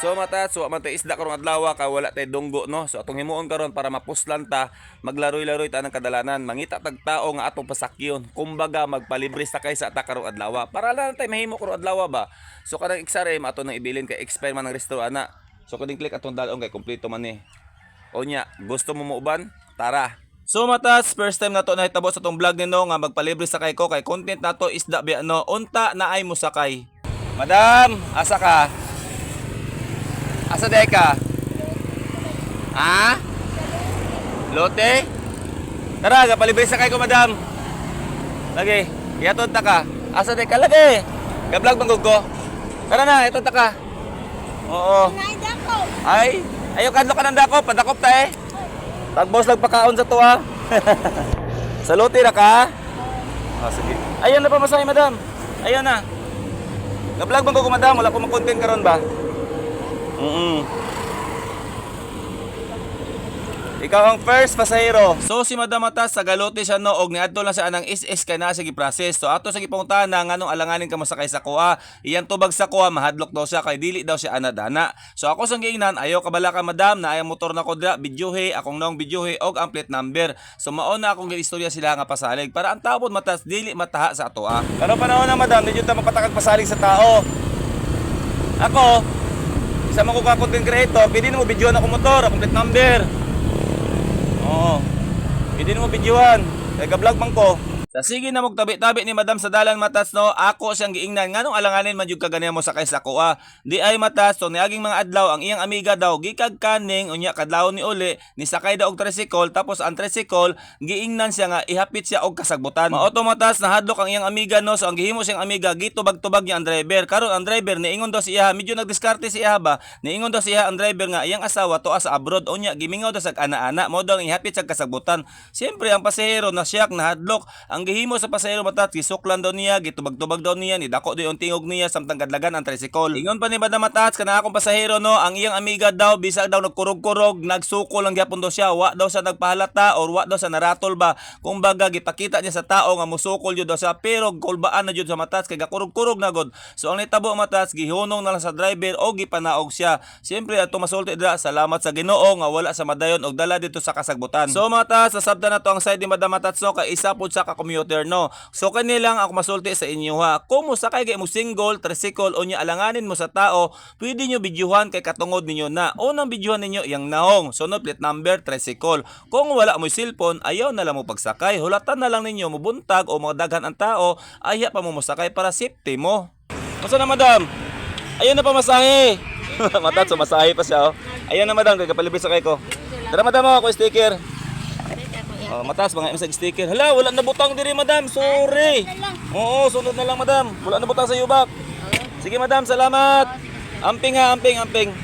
So mata, so man tay isda karong adlaw kay wala tay dunggo, no. So atong himuon karon para mapuslan ta, maglaroy-laroy ta ng kadalanan, mangita tag tao nga atong pasakyon. Kumbaga magpalibre sakay sa ata karong adlaw. Para lang tay mahimo karong adlaw ba. So kanang XRM ato nang ibilin kay expire man ang restro ana. So kuning click atong dalong kay kompleto man ni. Onya, gusto mo muuban? Tara. So matas, first time na to nahitabo sa tong vlog nino nga magpalibre sakay ko kay content nato isda biya, no. Unta na ay musakay. Madam, asa ka? Asa diay ka? Ha? Lote? Tara, gapalibre sakay ko, madam. Lagi, ihatod ta ka. Asa diay ka lagi? Ga-vlog man gud ko. Tara na, ihatod ta ka. Oo. Ay, ayaw kadlo ka ng dako, padakop ta eh. Tagbos lang pakaon sa tuwa. Sa lote ra ka? Ah, sige. Ayun na pa masay, madam. Ayun na. Ga-vlog man ko, madam, wala ko content karon ba? Ikaw ang first pasahero. So si Madam Matas sa galote siya, no, og niadto lang siya anang SS kay naa sige process. So ato sa gipangutana nganong alanganin ka mosakay sa kuha. Iyang tubag sa kuha mahadlok daw siya kay dili daw siya anadana. So ako sang giingnan, ayaw kabala ka, madam, na ay motor na ko dira, videohe akong naong, videohe og ang plate number. So mao na akong giistorya sila nga pasalig para ang tao pod, matas, dili mataha sa ato ah. Pero panahon na, madam, di jud ta mapatakag pasalig sa tao. Ako, isa man ko ka content creator, pwede na mo videoan ako motor, akong plate number. Oo. Pwede mo videoan. Kay ga-vlog man ko. Sa sige na magtabi-tabi ni madam sa dalan, matas, no, ako siyang giingnan nganong alanganin man jud ka ganiya mo sakay sa kuha. Di ay matas, so niaging mga adlaw ang iyang amiga daw gikag kaning, unya kadlawon ni uli ni sakay daw og tricycle, tapos ang tricycle giingnan siya nga ihapit siya og kasagbutan. Mao to, matas, nahadlok ang iyang amiga, no, so ang gihimo siyang amiga gitubag-tubag niya ang driver. Karon ang driver niingon daw siya, medyo nagdiskarte siya ba, niingon daw siya ang driver nga iyang asawa tuwa sa abroad, unya gimingaw daw sa ana-ana mo daw ang ihapit sa kasagbutan. Siyempre ang pasahero na siyak, nahadlok. Ang gihimo sa pasahero, matat, gisuklan daw niya, gitubag-tubag daw niya, ni dako daw yung tingog niya samtang kadlagan ang tricycle. Ingon pa ni Madam Matats kana akong pasahero, no, ang iyang amiga daw bisag daw nagkurog-kurog, nagsuko lang gyapon daw siya, wa daw siya nagpahalata or wa daw siya naratol ba. Kumbaga gipakita niya sa tao nga musukol jud daw siya pero kulbaan na jud sa matats kay gakurog-kurog na god. So ang nitabo, matats, gihunong na lang sa driver o gipanaog siya. Siyempre ato masulti dira, salamat sa Ginoo nga wala sa madayon og dala dito sa kasagbutan. So matas, nasabtan na to ang side ni Madam Matats, no, kay isa pud sa ka commuter, no. So kani lang ako masulti sa inyo ha. Kung mo sakay kay mo single, tricycle o nya alanganin mo sa tao, pwede nyo videohan kay katungod ninyo na. Unang videohan ninyo iyang naong, sunod plate number tricycle. Kung wala mo cellphone, ayaw na lang mo pagsakay. Hulatan na lang ninyo mubuntag o mga daghan ang tao, ayha pa mo mosakay para safety mo. Masa na, madam? Ayun na pamasahe. Matat, sumasahe pa siya. Oh. Ayun na, madam, kay kapalibre sakay ko. Tara, madam, oh, ako sticker. Oh, matas, mga sa sticker. Hala, wala na butang diri, madam. Sorry. Oo, sunod na lang, madam. Wala na butang sa U-back. Sige, madam, salamat. Amping ha, amping, amping.